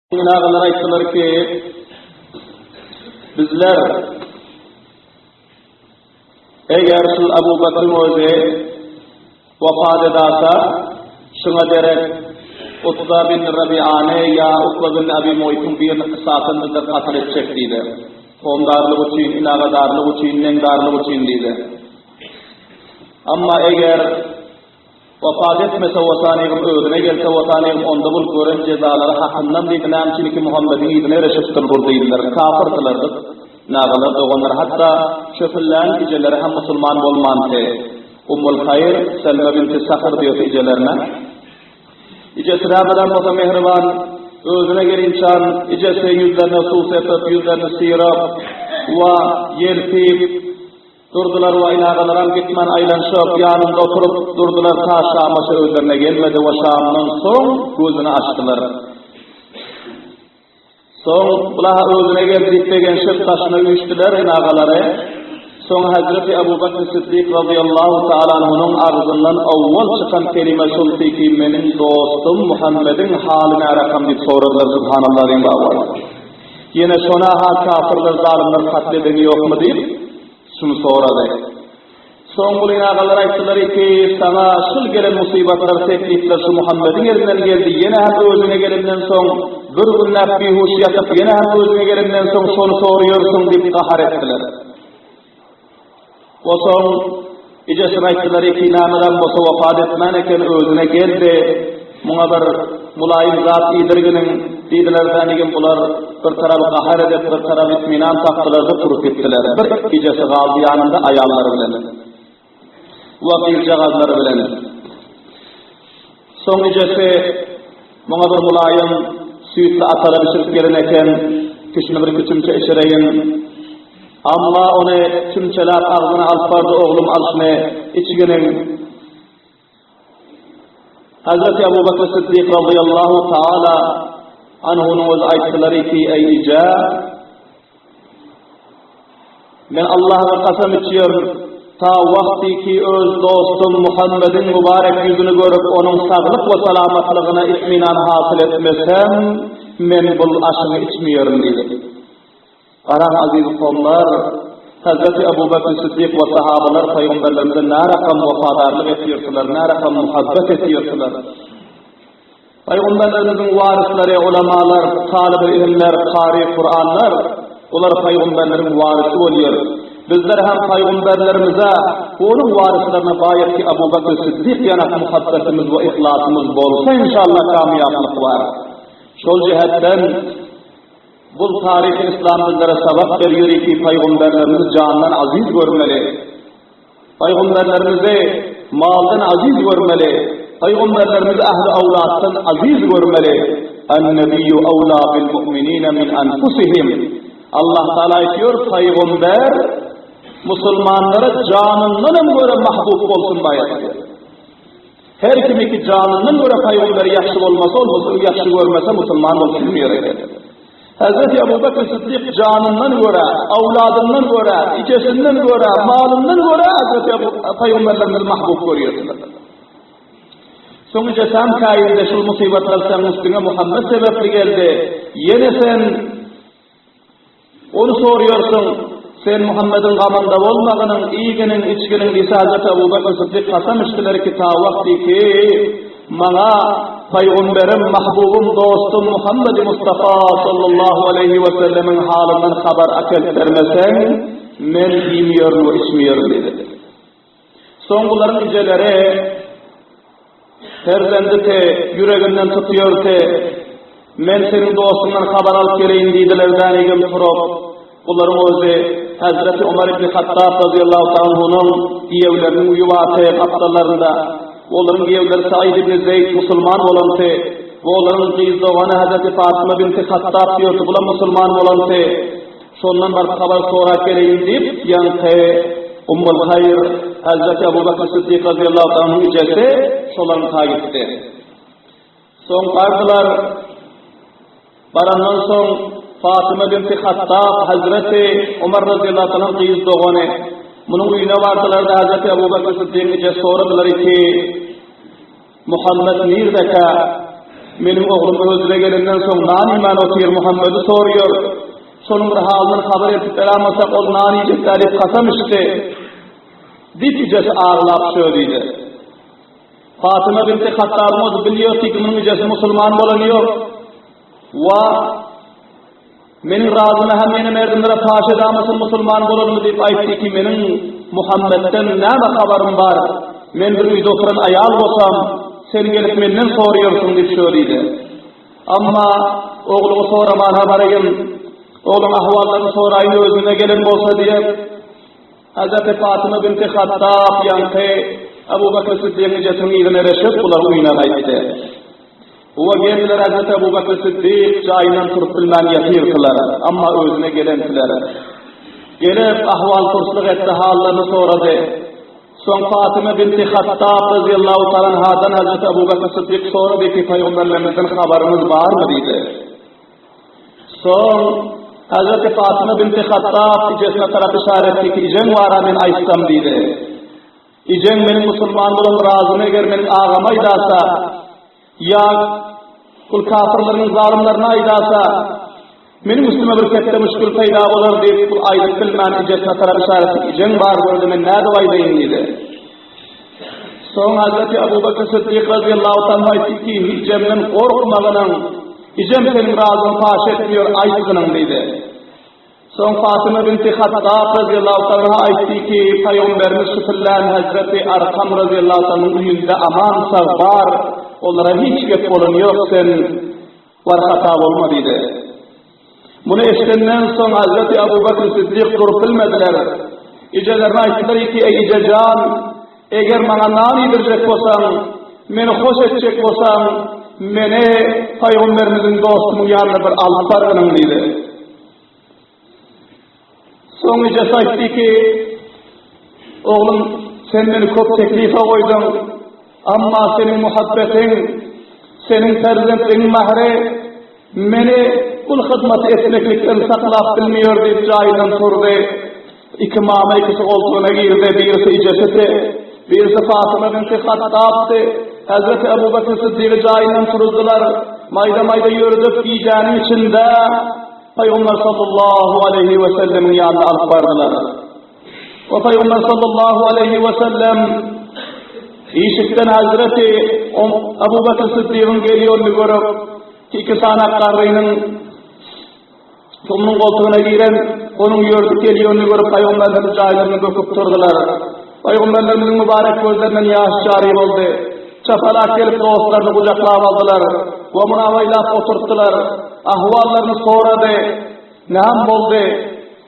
Agalar aýtdylar ki, bizler eger şul Abu Bakryň özi wafat edasa, şuňa derek Utba bin Rabiany ýa Ukba bin Abi Muýtyň birini kysasan bizler katyl etjek diýdi. Hondarlyk üçin, inagadarlyk üçin, neňdarlyk üçin diýdi. Amma eger Wepat etmese Watanygym özüne gelse Watanygym onda bul gören jezalary hakyndan diýdi näme üçin ki Muhammediň yzyna ereşipdir bul diýdiler kafyrdylardyk nagalar doganlar hatda çöpülläň ijeleri hem musulman bolmanty Ummul Haýr Selme binti Sahr diýdi ijelerine ijesi nämedan bolsa mähriban özüne gelinçan ijesi ýüzlerine suw sepip ýüzlerini syryp wa ýelpip Durdular we ynagalaram gitmän aýlanyşyp, ýanynda oturyp durdular, ta şamaça özlerine gelmedi we şamdan soň gözüni açdylar. Soň bula-ha özüne geldi diýip begenişip, daşyna üýşdüler ynagalary. Soň Hezreti Ebu Bekr Siddik razyýallahu taala anhunyň agzyndan owwal çykan kelime şuldy ki, Meniň dostum Muhammediň haly närakam diýip soradylar, Subhanallah diýiň babar. Ýene şona-ha kafyrlar, zalymlar katl edeni ýokmy diýip, şuny sorady. Soň Gulyň agalary aýtdylar ki, saňa şul gelen musybatlar, teklipler şu Muhammediň elinden geldi, ýene hem özüňe gelenden soň, bir günläp bihuş ýatyp, ýene hem özüňe gelenden soň şony soraýarsyň diýip gahar etdiler. Osoň ejesine aýtdylar, Iki nämedem bolsa wepat etmän eken, özüne geldi. Muňa bir mulaýym zat iýdirginiň diýdiler dänigim bular bir tarapy gahar edip, bir tarapy itminan tapdylar-da turup gitdiler. Bir ejesi galdy ýanynda aýallary bilen we gyzjagazlary bilen. Soň ejesi muňa bir mulaýym süýtli atara bişirip gelen eken, kişini bir iki çümçe içireýin. Amma ony çümçeläp agzyna alyp bardy, oglum al şuny içginiň. Hazreti Abu Bakr Siddik razyýallahu taala anhunyň özi aýtdylary ki, eý eje, Men Allaha kasam içýärin, ta wagty ki öz dostum Muhammediň mübarek ýüzüni görüp, onuň saglyk we salamatlygyna itminan hasyl etmesem, men bul aşyňy içmeýerin diýdi. Garaň aziz kowumlar, Hazreti Abu Bekr Siddik we sahabalar pygamberlerimize närakam wepadarlyk etýärdiler, närakam muhabbet etýärdiler. Pygamberlerimiziň waryslary ulamalar, talyby ilimler, kary Kuranlar, olar pygamberleriň warysy bolýar. Bizler hem pygamberlerimize, onuň waryslaryna baýat ki Abu Bekr Siddik ýanak muhabbetimiz we yhlasymyz bolsa inşallah kamýaplyk bar. Şol jähetden Bul taryhy yslam bizlere sabak berýär ki pygamberlerimizi jandan aziz görmeli. Pygamberlerimizi maldan aziz görmeli. Pygamberlerimizi ähli awlatdan aziz görmeli. En-nebiyyu awla bil mu'minina min anfusihim. Allah Taala aýtýar, pygamber musulmanlara janyndan hem görä mahbub bolsun baýat. Her kim iki janyndan görä pygamberi ýagşy bolmasa, ol musul ýagşy görmese musulman bolup bilmeýär eken. Hazreti Abu Bekr Siddik janyndan görä, awladyndan görä, ijesinden görä, malyndan görä Hazreti Abu pygamberlerimizi mahbub görýärdiler. Soň ijesem käýinde şul musybatlar seň üstüňe Muhammed sebäpli geldi. Ýene sen Ony soraýarsyň, Sen Muhammediň gamynda bolmagynyň, iýginiň, içginiň diýse Hazreti Abu Bekr Syddyk kasam içdiler ki, ta wagty ki, maňa Pygamberim, mahbubym, dostum Muhammedi Mustafa sallallahu aleýhi we sellemiň halyndan habar akelip bermeseň, men iýmeýärin we içmeýärin diýdi. Soň bularyň ejeleri perzenditi ýüreginden tutýardy. Men seniň dostuňdan habar alyp geleýin diýdiler, dänigem turup, bularyň özi Hazreti Omar ibn Hattab razyýallahu ta'ala anhunyň giýewleriniň uýy bardy gapdallarynda. Olaryň giýewleri Said ibn Zeýd musulman bolandy. We olaryň gyz dogany Hazreti Fatyma binti Hattab diýerdi, bulam musulman bolandy. Şondan baryp habar sorap geleýin diýip, ýaňky Ummul Haýr, Hazreti Abu Bekr Siddik razyýallahu anhuň ejesi şolaryňka gitdi. Soň bardylar. Barandan soň Fatyma binti Hattab Hazreti Omar razyýallahu anhuň gyz dogany. Munuň öýüne bardylar-da Hazreti Abu Bekr Siddigiň ejesi soradylar ki, Muhammet nirdekä? Meniň oglum özüne gelenden soň nan iýmän otyr, Muhammedi soruyor. Şonuň bir halyndan habar edip beramasak, ol nan iýjek däl diýip kasam içdi. Diýip ejesi aglap şö diýdi. Fatyma binti Hattabyň özi bilýär ki, munuň ejesi musulman bolany ýok. Wa Meniň razymy hem ýene merdimlere paş edamasyn musulman bolanymy diýip aýtdy ki, meniň Muhammedden näme habarym bar? Men bir öýde oturan aýal bolsam, sen gelip menden soraýarsyň diýip şö diýdi. Amma ogluňy soramana baraýyn, ogluň ahwallaryny soraýyn özüne gelen bolsa diýip, Hazreti Fatyma binti Hattab ýaňky Abu Bakr Siddigiň ejesiniň yzyna ereşip, bular öýüne gaýtdy. Huwa geldiler Hazreti Abu Bakr Siddik jaýyndan turup bilmän ýatyrdylar, amma özüne gelendiler. Gelip ahwal purslyk etdi, hallaryny sorady. Soň Fatyma binti Hattab razyýallahu taala anhadan Hazreti Abu Bakr Siddik sorady ki, Pygamberlerimizden habaryňyz barmy diýdi. Soň Hazreti Fatyma binti Hattab ejesine tarap işaret etdi ki, Ejeň bara men aýtsam diýdi. Ejeň meniň musulman bolan razymy eger meniň agama aýdasa, ýa ol kafirleriň zalymlaryna aýdasa, meniň üstüme bir ketde müşkil peýda bolar diýip, ol aýdyp bilmän ejesine tarap işaret etdi. Ejeň bar gördi, men nädip aýdaýyn diýdi. Soň Hazreti Abu Bakr Siddik razyýallahu taala aýtdy ki, ejemden gorkmagynyň, ejem seniň razyňy paş etmiyor, aýtgynyň diýdi. Soň Fatyma binti Hattab razyýallahu taala aýtdy ki, Pygamberimiz şu pillän Hazreti Arkam razyýallahu taala öýünde aman sag bar, olara hiç gep bolan ýok, sen bar hata bolma diýdi. Muny eşidenden soň Hazreti Abu Bakr Siddik durup bilmediler. Ejelerine aýtdylar ki, eý ejejan, eger maňa nan iýdirjek bolsaň, meni hoş etjek bolsaň, meni Pygamberimiziň dostumyň ýanyna bir alyp bargynyň diýdi. Soň ejesi aýtdy ki, oglum, sen meni köp teklife goýduň, amma seniň muhabbetiň, seniň perzentligiň mähri meni bul hyzmaty etmeklikden saklap bilmiýor diýip jaýyndan turdy. Iki mama ikisi goltugyna girdi, birisi ejesidi, birisi Fatyma binti Hattabdy. Hazreti Ebu Bekr Siddigy jaýyndan turuzdylar. Maýda-maýda ýöredip gijäniň içinde Pygamber sallallahu aleýhi we sellemiň ýanyna alyp bardylar. We Pygamber sallallahu aleýhi we sellem işikden Hazreti Abu Bakr Siddigiň gelýänini görüp, iki sany garrynyň Onuň goltugyna giren, onuň ýördüp gelýänini görüp Pygamberimiz jaýlaryny böküp turdular. Pygamberimiziň mübarek gözlerinden ýaş jary boldy. Çapalak gelip dostlaryny gujaklap aldylar we muny abaýlap oturtdylar. Ahwallaryny sorady. Näme boldy?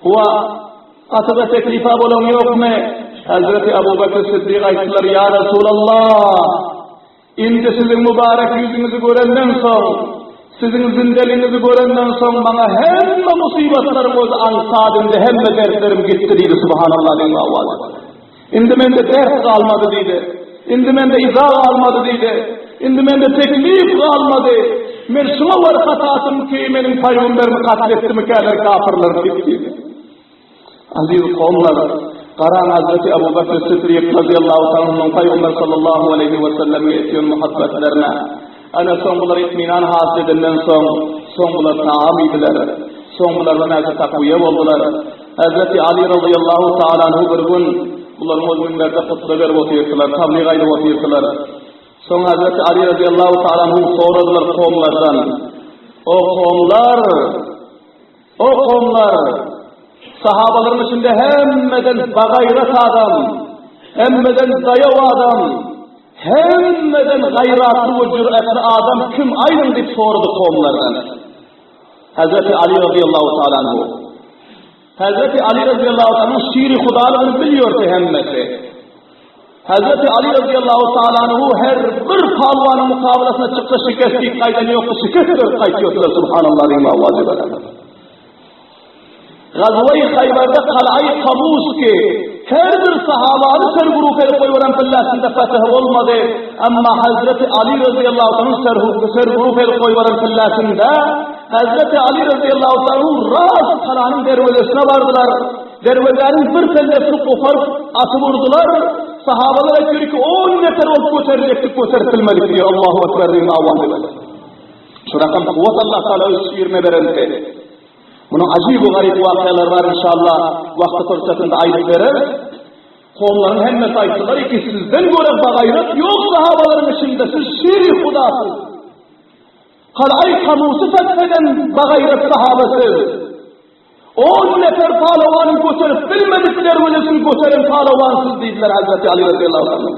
Huwa Atada teklifa bolan ýokmy? Hazreti Abu Bakr Siddik aýtdylar, Ýa Resulallah! Indi siziň mübarek ýüzüňizi görenden soň, siziň zindeligiňizi görenden soň maňa hemme musybatlaryň özi aňsat indi hemme dertlerim gitdi diýdi subhanallah diýen owaz. Indi mende dert galmady diýdi. Indi mende iza galmady diýdi. Indi mende teklif galmady. Men şuňa bir hatatym ki meniň pygamberimi katl etdimikäler kafirler diýip diýdi. Aziz kowumlar, garaň Hazreti Abu Bakr Siddik razyýallahu taala Pygamber sallallahu aleýhi we selleme etýän muhabbetlerine. Ana soň bular itminan hasyl edenden soň, soň bular taam iýdiler. Soň bular näçe takwiýe boldular. Hazreti Ali razyýallahu taala anhu bir gün bularyň ol münberde hutba berip otyrdylar, tablyg aýdyp otyrdylar. Soň Hazreti Ali razyýallahu taala anhu soradylar kowumlardan. O kowumlar, O kowumlar, sahabalaryň içinde hemmeden bagaýrat adam, hemmeden daýaw adam, hemmeden gaýratly we jüretli adam kim aýdyň diýip sorady kowumlardan. Hazreti Ali radiyallahu ta'ala anhu. Hazreti Ali radiyallahu ta'ala şiri hudalygyny bilýärdi hemmesi. Hazreti Ali radiyallahu ta'ala anhu her bir palwanyň mukabalasyna çyksa şikest diýip gaýdan ýokdy, şikest berip gaýtýardylar subhanallah diýip awazy bilen. Gazway Haýbarda Kalay Kabus ki her bir sahabany serguruh edip goýberen pillasynda fetih bolmady. Amma Hazreti Ali radiyallahu anhu serguruh edip goýberen pillasynda Hazreti Ali radiyallahu anhu ras kalanyň derwezesine bardylar. Derwezäniň bir pellesini goparyp, atyp urdular. Sahabalar aýtýar ki, on nefer bolup göteriljekdik, göterip bilmedik diýýär. Allahu Ekber diýen awazy bilen. Şu rakam kuwwat Allah Taala öz şirine berende. Munuň ajyp we garyp wakalary bar inşallah wagty pursatynda aýdyp bereris. Kowumlaryň hemmesi aýtdylar ki sizden görä bagaýrat ýok sahabalaryň içinde siz şiri hudasyz. Kalaý Kamusy feth eden bagaýrat sahaba siz. On nefer palawanyň göterip bilmedik derwezesini göteren palawan siz diýdiler Hazreti Ali radiyallahu anhu.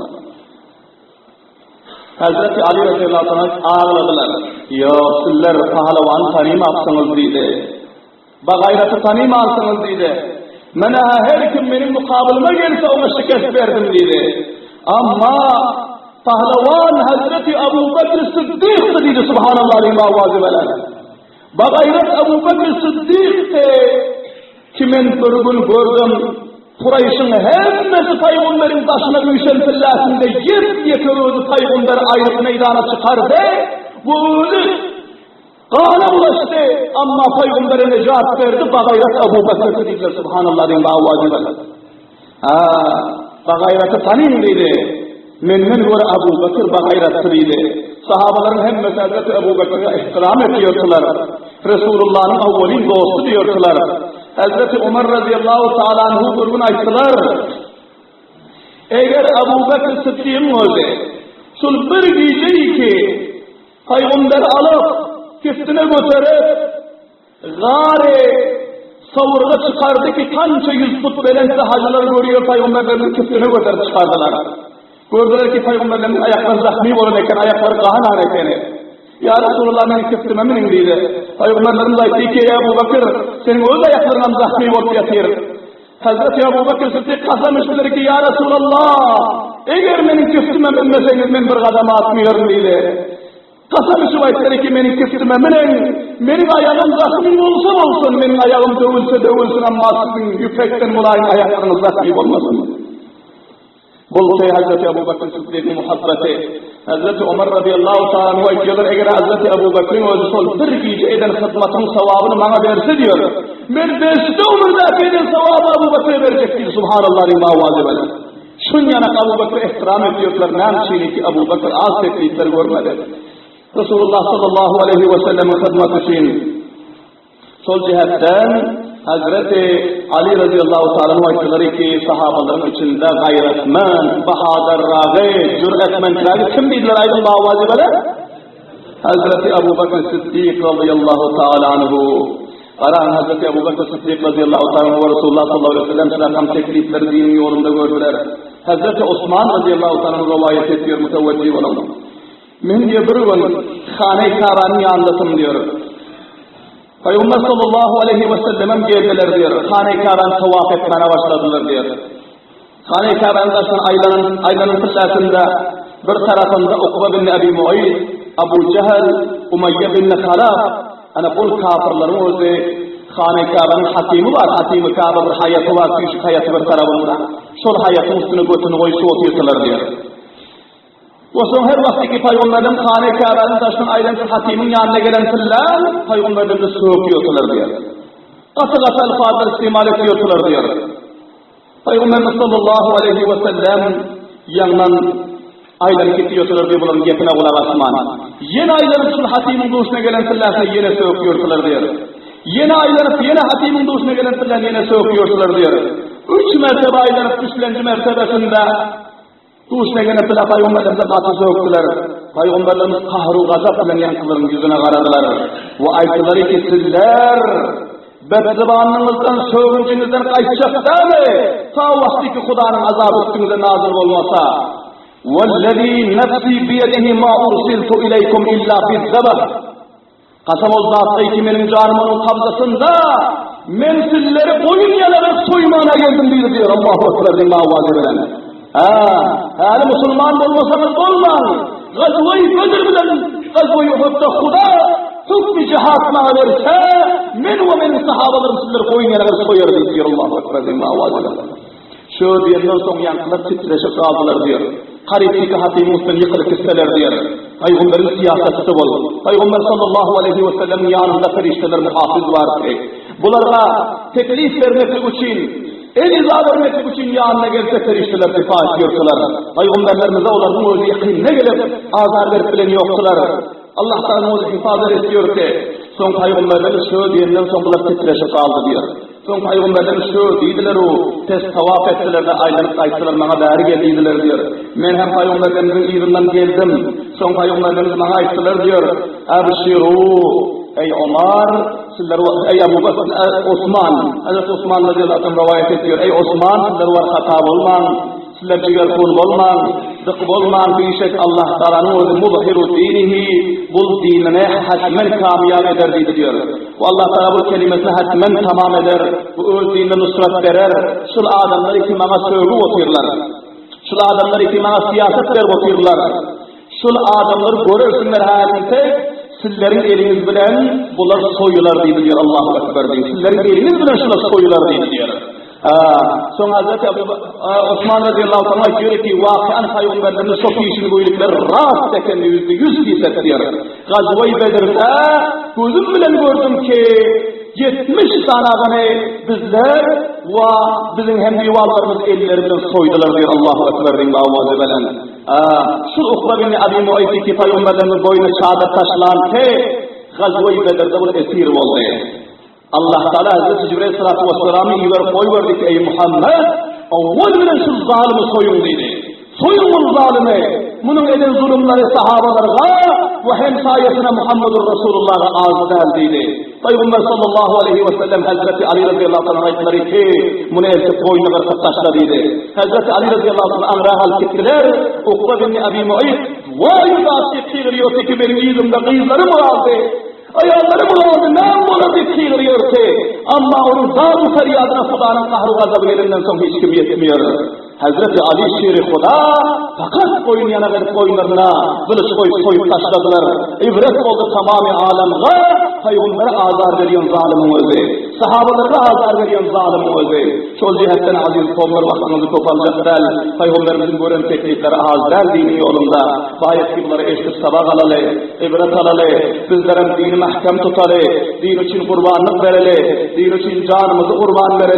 Hazreti Ali radiyallahu anhu agladylar. Ýok, sizler pahlawany tanymapsyňyz diýdi. Bagaýraty tanymansyňyz diýdi. Menä her kim meniň mukabylyma gelse oňa şikest berdim diýdi. Amma pahlawan Hazreti Abu Bekr Siddiqdi diýdi subhanallah diýip awazy bilen. Bagaýrat Abu Bekr Siddiqdi ki men bir gün gördüm Kuraýşyň hemmesi paýgamberiň daşyna üýşen pilläsinde ýek-ýeke özi paýgamber aýryp meýdana çykardy we özi Gana bulaşdy, amma Pygambere nejat berdi, bagaýrat Abu Bekr diýdiler, subhanallah diýen awazy bilen. Ha, bagaýraty tanyň diýdi. Menden görä Abu Bekr bagaýratdy diýdi. Sahabalaryň hemmesi Hazreti Abu Bekre ihtiram edýärdiler. Resulullah'yň awwalin dosty diýerdiler. Hazreti Umar radiyallahu ta'ala anhu bir gün aýtdylar, Eger Abu Bekr Siddigiň özi şul bir gije ki Pygamberi alyp, kiftine göterip, gary Sawrga çykardy ki, kança ýüz put belentde hajylar görýär, pygamberleriniň kiftine göterip çykardylar. Gördüler ki, pygamberleriniň aýaklary zahmy bolan eken, aýaklary ganan ekeni. Ýa Resulallah, meniň kiftime miniň diýdi. Pygamberlerimiz aýtdy ki, Eý Abu Bakr, seniň öz aýaklaryňam zahmy bolup ýatyr. Hazreti Abu Bakr Siddik kasam içdiler ki, Ýa Resulallah, eger meniň kiftime münmeseňiz, men bir gadam atmaýaryn diýdi. Kasam içip aýtdylar ki, meniň kiftime münüň, meniň aýagym zahmy bolsa bolsun, meniň aýagym döwülse döwülsin, amma siziň ýüpekden mulaýym aýaklaryňyz zahmy bolmasyn. Bolsa Hazreti Abu Bakr Siddigiň muhabbeti. Hazreti Omar radiyallahu ta'ala anhu aýtýarlar, eger Hazreti Abu Bakryň özi şol bir gije eden hyzmatynyň sowabyny maňa berse diýär. Men beşde ömürdäki eden sowaby Abu Bakra berjek diýdi. Subhanallah diýip awazy bilen. Şun ýanak Abu Bakra ihtiram edýärler. Näme üçin ki Abu Bakr az teklipler görmedi. Resulullah sallallahu aleyhi ve sellemiň hyzmaty üçin Şol jähetden Hazreti Ali razyýallahu taala anh aýtdylary ki, sahabalaryň içinde gaýratmend, bahadyrragy, jüretmendrägi kim diýdiler aýdyň bawajybele? Hazreti Abu Bakr Siddik razyýallahu taala anhu. Garaň Hazreti Abu Bakr Siddik razyýallahu taala anhu we Resulullah sallallahu aleyhi ve sellem şulakam teklipleri diniň ýolunda gördüler. Hazreti Osman razyýallahu taala anhu rowaýat etýär mutewejjih boluň. Men diýýär bir gün Hane-i Kabanyň ýanyndasym diýýär. Pygamber sallallahu aleyhi we sellemem geldiler diýýär. Hane-i Kabany tawaf etmäne başladylar diýýär. Hane-i Kabanyň daşyndan aýlanan aýlanan pillesinde bir tarapynda Ukba bin Abi Muaýt, Abu Jahl, Umayya bin Halaf, ana bul kafirleriň özi Hane-i Kabanyň hatymy bar, hatymy Kaba bir haýaty bar, süýşük haýaty bir tarapynda. Şol haýatyň üstüne götüni goýup otyrdylar diýýär. Osoň her wagt iki pygamberden Hane Käbäniň daşyndan aýlanyp Hatymyň ýanyna gelen pillän pygamberlerine sögüp ýörseler diýer. Gaty-gaty alfazlar istimal edip ýörseler diýer. Pygamberimiz sallallahu aleyhi we sellem ýaňdan aýlanyp gitdi ýörseler diýip bularyň gepine gulak asman. Ýene aýlanyp şul Hatymyň duşuna gelen pilläsine ýene sögüp ýörseler diýer. Ýene aýlanyp ýene Hatymyň duşuna gelen pillän ýene sögüp ýörseler diýer. Üç mertebe aýlanyp üçlenji mertebesinde Duşuna gelen pile pygamberlerimize gaty sökdüler. Pygamberlerimiz kahru gazap bilen ýaňkylaryň ýüzüne garadylar we aýtdylar ki, sizler betzybanlygyňyzdan, sögünjiňizden gaýtjak dämi? Ta wagty ki Hudanyň azaby üstüňize nazyl bolmasa. Wellezî nefsî biyedihi ma ursiltu ileykum illa bizzebh. Kasam ol zatda ki meniň janym onuň kabzasynda, men sizleri goýun ýaly berip soýmana geldim diýdi diýer. Allahu Ekber diýip awazy bilen. Ha, häli musulman bolmasaňyz bolmaň. Gazwy Bedr bilen Gazwy Uhudda Huda hukmy jihat maňa berse, men we meniň sahabalarym sizleri goýun ýaly berip soýar diýdi diýer. Allahu Ekber diýip awazy bilen. Şo diýenden soň ýaňkylar titreşip galdylar diýer. Karypyky Hatymyň üstünden ýykylyp gitseler diýer. Pygamberiň syýasatçysy bol. Pygamber sallallahu aleýhi we sellemiň ýanynda perişdeler muhafyz bardy. Bularga teklif bermeklik üçin, el yza bermeklik üçin ýanyna gelse perişdeler difa edip ýörseler. Pygamberlerimize olaryň özi ýakynda gelip azar berip bilen ýokdular. Allah Taganyň özi hifazat etdiyor ki, soň paýgamberlerimiz şö diýenden soň bular titreşip galdy diýer. Soň paýgamberlerimiz şö diýdiler u, pes tawaf etdiler-de aýlanyp gaýtdylar, maňa bäri gel diýdiler diýer. Men hem paýgamberlerimiziň yzyndan geldim. Soň paýgamberlerimiz maňa aýtdylar diýer, Abşiru, eý Omar, sizler eý Abu Bakr, Osman, Hazreti Osman radiyallahu anh rowaýat etdiyor, eý Osman, sizler war hata bolmaň. Sizler jigerhun bolmaň, dyk bolmaň, bişek Allah Tagalanyň özi muzhiru dinihi, bul dinini hatmen kamýap eder diýdi diýer. Bu Allah Tagala bu kelimesini hatmen tamam eder, bu öz dinine nusrat berer. Şul adamlar ki maňa sögüp otyrlar. Şul adamlar ki maňa syýasat berip otyrlar. Şul adamlar görersiňler häzirse sizleriň eliňiz bilen bular soýular diýdi diýer Allahu Ekber diýdi. Sizleriň eliňiz bilen şular soýular diýdi diýer. Soň Hazreti Abu Osman radiyallahu anh aýtýar ki, wakian paýgamberlerimiz şo pişingöýlikler rast eken 100% diýsek diýer. Gazwa-i Bedirde gözüm bilen gördüm ki, 70 sany adamy bizler we biziň hem diwallarymyz elleri bilen soýdular diýer Allahu Ekber diýip owazy bilen. Şu Ukba bin Abi Muaýt ki paýgamberlerimiz boýuna çadyr taşlan ki, Gazwa-i Bedirde bir esir boldy. Allah Taala Hazreti Jibril salatu vesselamy iberip goýberdi ki, eý Muhammed, owwal bilen şu zalymy soýuň diýdi. Soýuň bu zalymy. Munuň eden zulumlary sahabalarga we hemsaýasyna Muhammedur Rasulullaha az däl diýdi. Pygamber sallallahu aleyhi ve sellem Hazreti Ali radıyallahu anh aýtdylary ki, muny eltip boýnuny gyrkyp taşla diýdi. Hazreti Ali radıyallahu anh aňra alyp gitdiler. Ukba bin Abi Mu'ayt, waý zat diýip gygyrýardy ki, meniň yzymda gyzlarym galdy. Aýallary bulardy, näme bolar diýip gygyrýardy. Amma onuň dady-perýadyna Hudanyň gahry-gazaby gelenden soň hiç kim ýetmeýär. Hezreti Ali şiri Huda fakat boýun ýanak edip boýunlaryna gylyç goýup soýup taşladylar. Ibret boldy tamamy alamga Pygambere azar berýän zalymyň özi. Sahabalara azar berýän zalymyň özi. Şol jihetden aziz kowumlar wagtyňyzy köp aljak däl. Pygamberimiziň gören teklipleri az däl diniň ýolunda. Baýat ki bulary eşidip sabak alaly. Ibret alaly, bizlerem dini mähkem tutaly, din üçin gurbanlyk bereli, din üçin janymyzy gurban bereli.